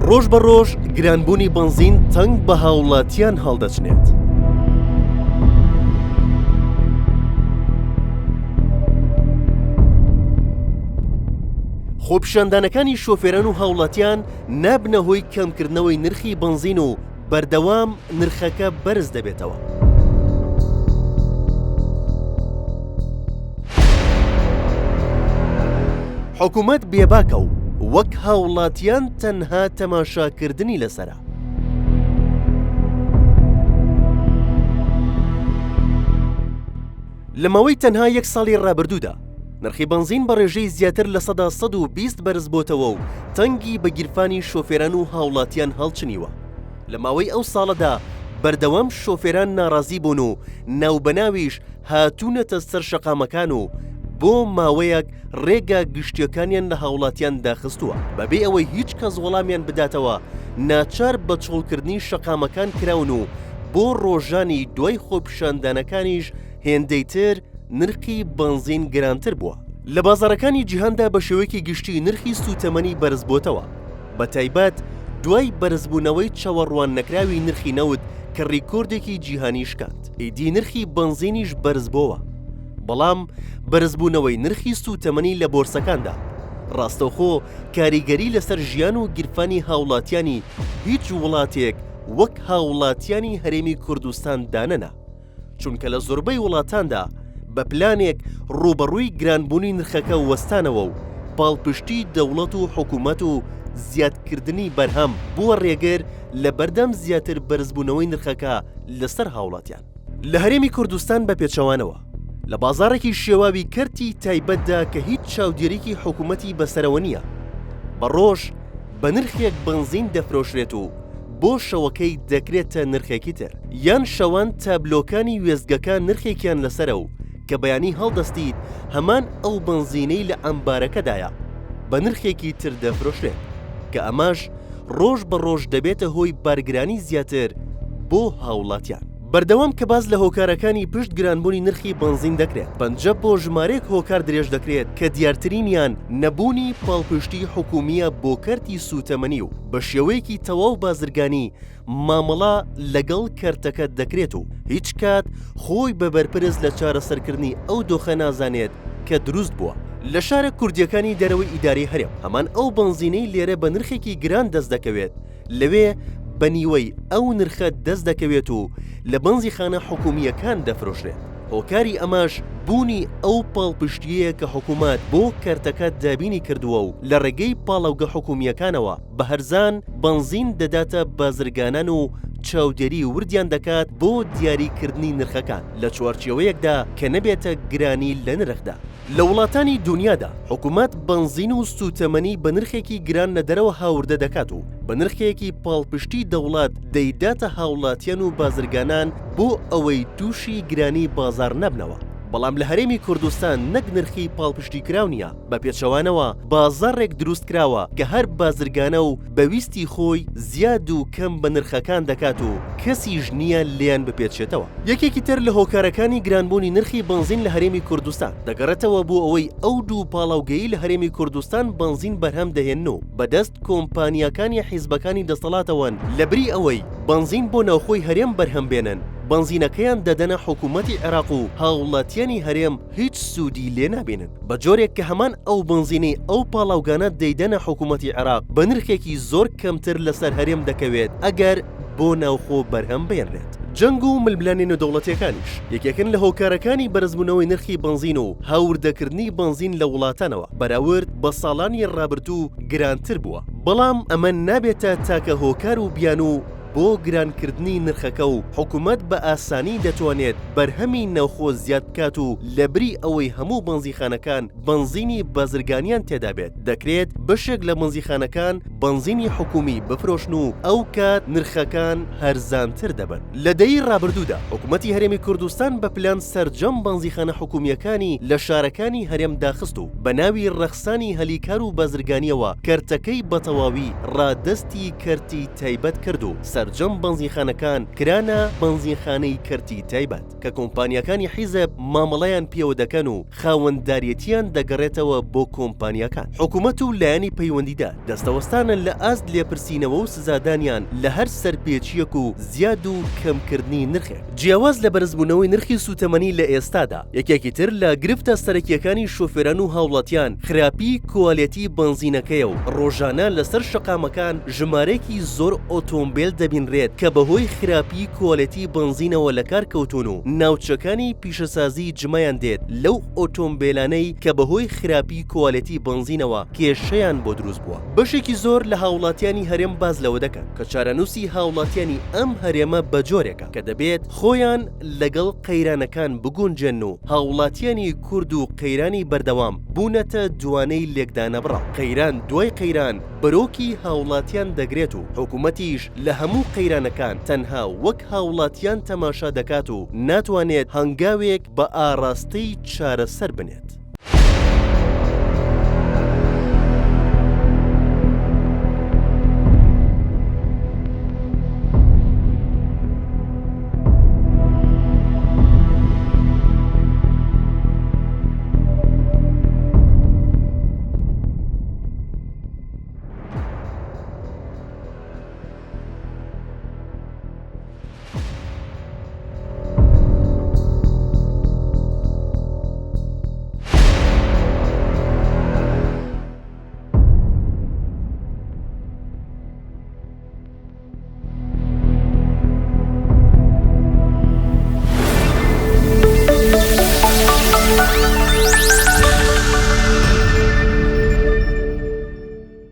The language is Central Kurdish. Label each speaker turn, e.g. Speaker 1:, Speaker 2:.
Speaker 1: ڕۆژ بە ڕۆژ گرانبوونی بەنزین تەنگ بە هاوڵاتیان هەڵدەچنێت. خۆپیشاندانەکانی شۆفێران و هاوڵاتیان نابنە هۆی کەمکردنەوەی نرخی بەنزین و بەردەوام نرخەکە بەرز دەبێتەوە. حکومەت بێباکە و وەک هاوڵاتیان تەنها تەماشاکردنی لەسەرە. لە ماوەی تەنها یەک ساڵی ڕابردوودا نرخی بەنزین بە ڕێژەی زیاتر 120% بەرزبۆتەوە و تەنگی بە گیرفانی شۆفێران و هاوڵاتیان هەڵچنیوە. لە ماوەی ئەو ساڵەدا بەردەوام شۆفێران ناڕازی بوون و ناوبەناویش هاتوونەتە سەر شەقامەکان و بۆ ماوەیەک ڕێگا گشتیەکانیان لە هاوڵاتیان داخستووە بەبێ ئەوەی هیچ کەس وەڵامیان بداتەوە ناچار بە چۆڵکردنی شەقامەکان کراون و بۆ ڕۆژانی دوای خۆپیشاندانەکانیش هێندەی تر نرخی بەنزین گرانتر بووە. لە بازاڕەکانی جیهاندا بە شێوەیەکی گشتی نرخی سووتەمەنی بەرزبۆتەوە، بە تایبەت دوای بەرزبوونەوەی چاوەڕواننەکراوی نرخی نەوت کە ڕیکۆردێکی جیهانی شکاند، ئیدی نرخی بەنزینیش بەرزبۆوە، بەڵام بەرزبوونەوەی نرخی سووتەمەنی لە بۆرسەکاندا ڕاستەوخۆ کاریگەری لەسەر ژیان و گیرفانی هاوڵاتیانی هیچ وڵاتێک وەک هاوڵاتیانی هەرێمی کوردستان دانەنا. چونکە لە زۆربەی وڵاتاندا بە پلانێک ڕووبەڕووی گرانبوونی نرخەکە وەستانەوە و پاڵپشتی دەوڵەت و حکوومەت و زیادکردنی بەرهەم بووە ڕێگر لە بەردەم زیاتر بەرزبوونەوەی نرخەکە لەسەر هاوڵاتیان. لە هەرێمی کوردستان بە پێچەوانەوە لە بازاڕێکی شێواوی کەرتی تایبەتدا کە هیچ چاودێریی حکوومەتی بەسەرەوە نییە بە ڕۆژ بە نرخێک بەنزین دەفرۆشرێت و بۆ شەوەکەی دەکرێتە نرخێکی تر، یان شەوان تابلۆکانی وێستگەکان نرخێکیان لەسەرە و کە بەیانی هەڵدەستیت هەمان ئەو بەنزینەی لە عەمبارەکەدایە بە نرخێکی تر دەفرۆشرێت، کە ئەمەش ڕۆژ بە ڕۆژ دەبێتە هۆی بارگرانی زیاتر بۆ هاوڵاتیان. بەردەوام کە باس لە هۆکارەکانی پشت گرانبوونی نرخی بەنزین دەکرێت، پەنجە بۆ ژمارەیەک هۆکار درێژ دەکرێت کە دیارترینیان نەبوونی پاڵپشتی حکومییە بۆ کەرتی سووتەمەنی و بە شێوەیەکی تەواو بازرگانی مامەڵە لەگەڵ کەرتەکە دەکرێت و هیچ کات خۆی بە بەرپرس لە چارەسەرکردنی ئەو دۆخە نازانێت کە دروست بووە. لە شارە کوردییەکانی دەرەوەی ئیدارەی هەرێم هەمان ئەو بەنزینەی لێرە بە نرخێکی گران دەست دەکەوێت لەوێ بە نیوەی ئەو نرخە دەست دەکەوێت و لە بەنزیخانە حکومییەکان دەفرۆشرێت، هۆکاری ئەمەش بوونی ئەو پاڵپشتییەیە کە حکومەت بۆ کەرتەکە دابینی کردووە و لە ڕێگەی پاڵاوگە حکومییەکانەوە بە هەرزان بەنزین دەداتە بازرگانان و چاودێری وردیان دەکات بۆ دیاریکردنی نرخەکان لە چوارچێوەیەکدا کە نەبێتە گرانی لە نرخدا. لە وڵاتانی دونیادا حکومەت بەنزین و سوتەمەنی بە نرخێکی گران لە دەرەوە هاوردە دەکات و بە نرخێکی پاڵپشتی دەوڵەت دەیداتە هاوڵاتیان و بازرگانان بۆ ئەوەی توشی گرانی بازاڕ نەبنەوە، بەڵام لە هەرێمی کوردستان نەک نرخی پاڵپشتیکراو نیە، بە پێچەوانەوە بازاڕێک دروست کراوە کە هەر بازرگانە و بە ویستی خۆی زیاد و کەم بە نرخەکان دەکات و کەسیش نیە لێیان بپێچێتەوە. یەکێکی تر لە هۆکارەکانی گرانبوونی نرخی بەنزین لە هەرێمی کوردستان، دەگەڕێتەوە بۆ ئەوەی ئەو دوو پاڵاوگەیەی لە هەرێمی کوردستان بەنزین بەرهەم دەهێنن و بەدەست کۆمپانیاکانی حیزبەکانی دەسەڵاتەوەن، لەبری ئەوەی بەنزین بۆ ناوخۆی هەرێم بەرهەم بێنن، بەنزینەکەیان دەدەنە حکوومەتی عێراق و هاوڵاتیانی هەرێم هیچ سوودی لێ نابینن، بە جۆرێک کە هەمان ئەو بەنزینەی ئەو پاڵاوگانە دەیدەنە حکوومەتی عێراق بە نرخێکی زۆر کەمتر لەسەر هەرێم دەکەوێت ئەگەر بۆ ناوخۆ بەرهەم بهێنرێت. جەنگ و ململانێ نێودەوڵەتییەکانیش یەکێکن لە هۆکارەکانی بەرزبوونەوەی نرخی بەنزین و هاوردەکردنی بەنزین لە وڵاتانەوە بەراورد بە ساڵانی ڕابردوو گرانتر بووە، بەڵام ئەمە نابێتە تاکە هۆکار و بیانوو بۆ گرانکردنی نرخەکە و حکومەت بە ئاسانی دەتوانێت بەرهەمی ناوخۆ زیاد بکات و لەبری ئەوەی هەموو بەنزیخانەکان بەنزینی بازرگانیان تێدابێت دەکرێت بەشێک لە بەنزیخانەکان بەنزینی حکومی بفرۆشن و ئەوکات نرخەکان هەرزانتر دەبن. لە دەیەی ڕابردوودا حکومەتی هەرێمی کوردستان بە پلان سەرجەم بەنزیخانە حکومییەکانی لە شارەکانی هەرێم داخست و بە ناوی ڕەخسانی هەلی کار و بازرگانییەوە کەرتەکەی بەتەواوی ڕادەستی کەرتی تایبەت کرد و. سەرجەم بەنزینخانەکان کرانە بەنزینخانەی کەرتی تایبەت کە کۆمپانیاکانی حیزب مامەڵەیان پێوە دەکەن و خاوەنداریەتیان دەگەڕێتەوە بۆ کۆمپانیاکان. حکومەت و لایەنی پەیوەندیدار دەستەوەستانن لە ئاست لێپرسینەوە و سزادانیان لە هەر سەرپێچییەک و زیاد و کەمکردنی نرخێک. جیاواز لە بەرزبوونەوەی نرخی سووتەمەنی لە ئێستادا، یەکێکی تر لە گرفتە سەرەکییەکانی شۆفێران و هاوڵاتیان خراپی کوالێتی بەنزینەکەیە و ڕۆژانە لەسەر شەقامەکان ژمارەیەکی زۆر ئۆتۆمبێل دەبینرێت کە بەهۆی خراپی کوالێتی بەنزینەوە لەکار کەوتوون و ناوچەکانی پیشەسازی جمەیان دێت لەو ئۆتۆمبێلانەی کە بەهۆی خراپی کوالێتی بەنزینەوە کێشەیان بۆ دروست بووە. بەشێکی زۆر لە هاوڵاتیانی هەرێم باس لەوە دەکەن کە چارەنووسی هاوڵاتیانی ئەم هەرێمە بەجۆرێکە کە دەبێت خۆیان لەگەڵ قەیرانەکان بگونجێن و هاوڵاتیانی کورد و قەیرانی بەردەوام بوونەتە دوانەی لێکدانەبڕاو، قەیران دوای قەیران بەرۆکی هاوڵاتیان دەگرێت و حکومەتیش لە هەموو قەیرانەکان تەنها وەک هاوڵاتیان تەماشا دەکات و ناتوانێت هەنگاوێک بە ئاڕاستەی چارەسەر بنێت.